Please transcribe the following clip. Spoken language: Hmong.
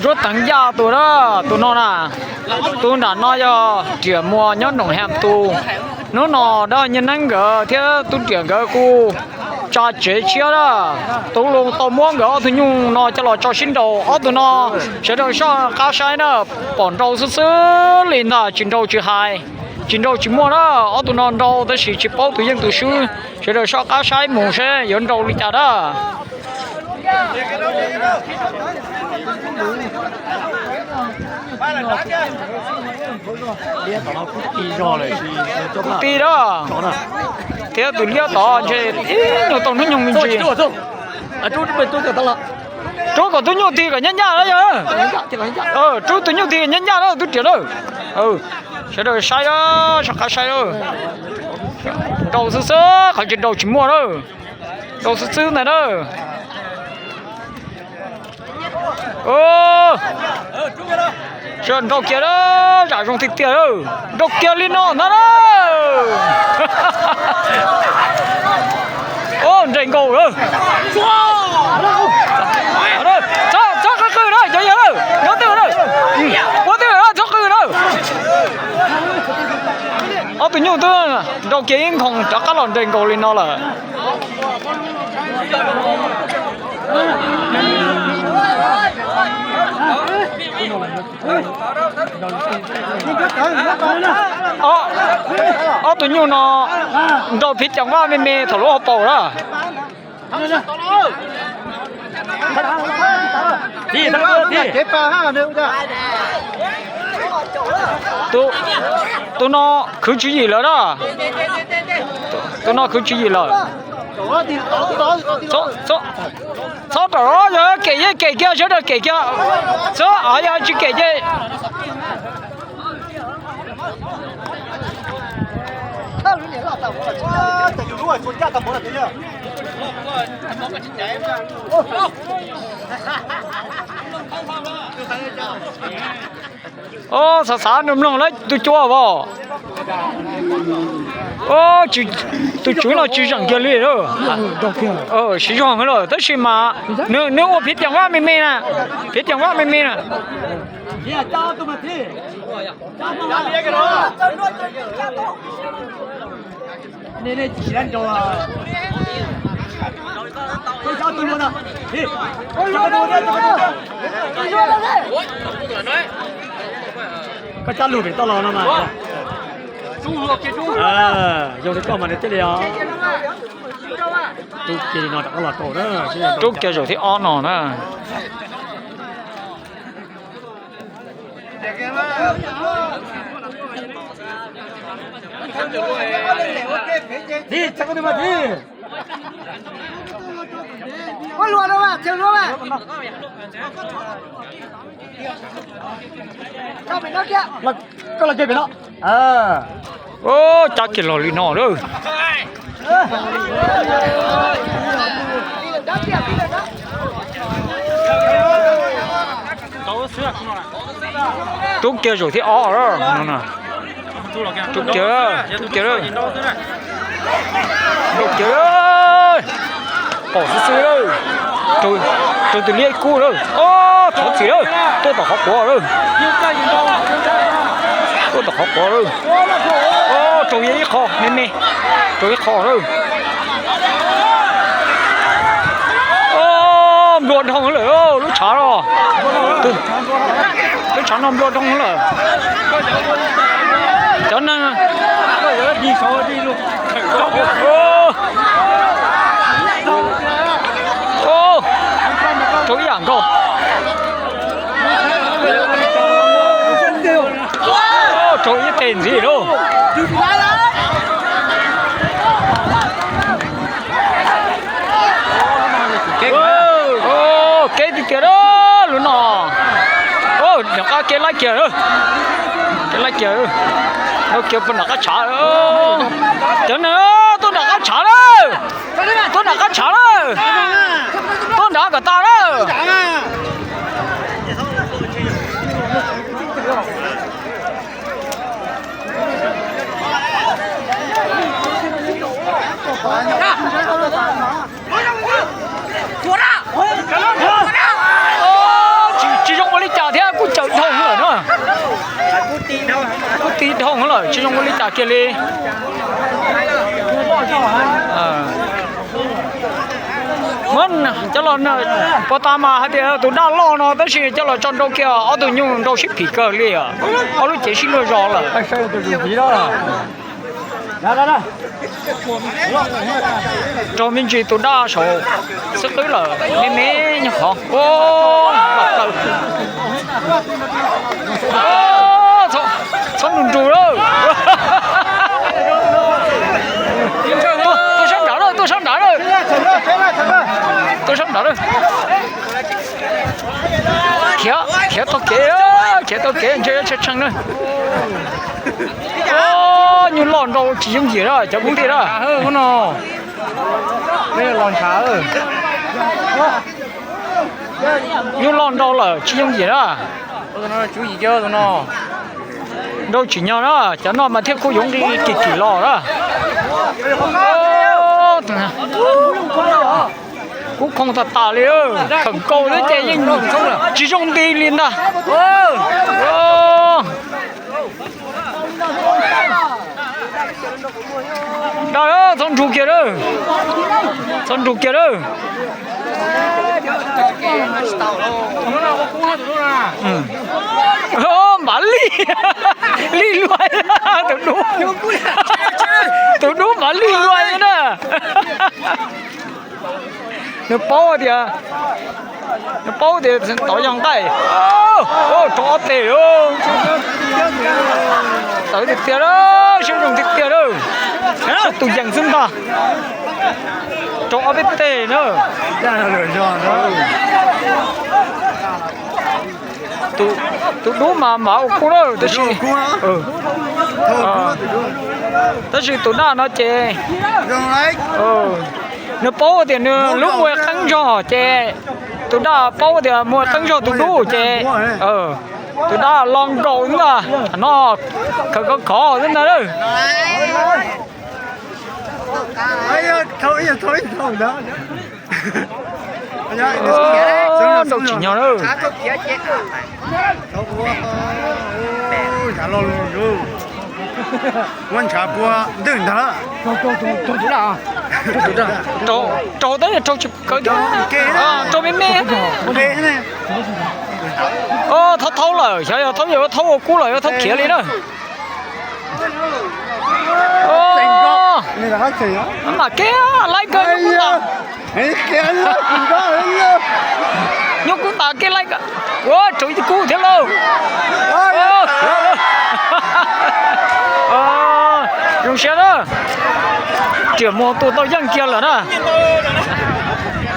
Zuab Teev Yaj tus na, tus no na, tus nram no yog Riam Muas nyob Noom Ham tus. Hnub no Dab Nyiaj Neeb nkawd thiab Tub Riam nkawd kuj tsa tsev tshiab na. Tus Loos tau muab nkawd ob tug nyuj no coj los tso sib nraus, ob tug no sawv daws soj qab saib na, pom nrau xwb xwb li ntag, tsis nrau tsis hais, tsis nrau tsis muaj na. Ob tug no nrau tab sis tsis paub tus yeej tus swb, sawv daws soj qab saib mus seb yuav nrau li cas na. Kuv tij na, thiab tus liab tod ntshe ib nyuag tau hnub nyoog me ntsis. Rub kom tus nyuj tig kom nyab ncaj na yog. Rub tus nyuj tig nyab ncaj na Tub Riam na. Sawv daws saib na, soj qab saib na. Nrau xwb xwb, qhov tsis nrau tsis muaj na. Nrau xwb xwb ntag na. Nrau kiag na, zam zoo tiag tiag na. Nrau kiag li no ntag na. Nres nkaus na. Txhob qw qw na cov yawg na, nyob twg na, ua twg na, txhob qw na. Ob tug nyuj twb nrau kiag ib nkhoos rov qab los nres nkaus li no lawm. Ob tug nyuj no nrau phiv ceem vaj me me thaum lub hauv paus na. Tus no khwv tswv yim lawm na. Tus no khwv tswv yim lawm. Txhob rau, yog kem yeej kem kiag, sawv daws kem kiag. Txhob, yog tsis kem ces Xav xav nrog mloog lawv tus cua as. Tus tswv no tsis zeem kiag li. Siv zog lawm tab sis mas nws ua phiv ceem vaj me me na, phiv ceem vaj me me na. Koj cab lug pem toj los no mas. Zoo li koj mas nws thiaj li os. Rub kiag li no rov qab los rau na. Rub kiag zaum thib ob no na. Koj los kiag pem no. Cab kiag los li no lawm. Rub kiag zaum thib ob. Rub kiag, rub kiag, rub kiag. Pom xwb xwb lawm. Raug tus liab kub lawm. Thov txim lawm, tuaj tom qhov quav lawm. Tuaj tom qhov quav lawm. Raug ib qho me me, raug ib qho lawm. Nplua dhau lawm lub tshav no. Lub tshav no nplua dhau lawm. Cov neeg raug ib yam nkaus. Raug ib teg ntxiv lauj. Kev tiag tiag lub no. Nram qab kev laib kiag, kev laib kiag. Nrau kiag puag nram qab tshav. Cov neeg tuaj nram qab tshav lawm. Tuaj nram qab tshav lawm. Tuaj nram kom tas lawm. Tsis zoo ua li cas. Tsis zoo ua li cas kiag li. Muab cov los, puas tas mas hais tias tus daj loj no tab sis coj los tso nrau kiag ob tug nyuj nrau sib phim kawg li. Ob lub cev sib luag zos lawm. Raug me ntsis tus daj saum xwb qwb lawm, me me nyuag qhov. Txhob nrug nrug lawm. Tuaj sab nrad lawm, tuaj sab nrad lawm. Tuaj sab nrad lawm. Khiav, khiav taug kev, khiav taug kev ntshe tshee tshee na. Nyuj loj nrau tsis yooj yim na cov kwv tij na. Nyuj loj nrau lawm tsis yooj yim na. Nrau tsim nyog na, cov no mas thiaj kuj yuav nqi kim kim los na. Kub khoo tas tas li, khawm nkaus xwb ces yeej tsis zoo nti li ntag. Daj, txhob nrug kiag lawm, txhob nrug kiag lawm. Mav lij, lij luaj, tus dub, tus dub mav lij luaj na. Nws paub tias, nws paub tias tod yog nqaij. Rau ob teg, tawv tiag tiag, siab zoo tiag tiag, tus yees xwb ntag. Rau ob peb teg na. Tus dub mas mav ua kub na, tab sis, tab sis tus daj no ces nws paub tias nws lub muaj qeeb zog ces tus daj paub tias muaj qeeb zog tus dub ces tus daj los nkaus ntag no, khawm khov khov xwb ntag lawm. Nrau tsim nyog lawm. Rau tab rau tsis kawv, rau me me. Thaub thaub lawm, xyov yog thaub, yog thaub ua kub los yog thaub khiav li na. Mam kev laib kawg, nyuj kub tas kev laib kawg. Ua rau ib tug kub thiab lauj. Zoo siab na. Riam muag tua tau yeej kiag lawm na.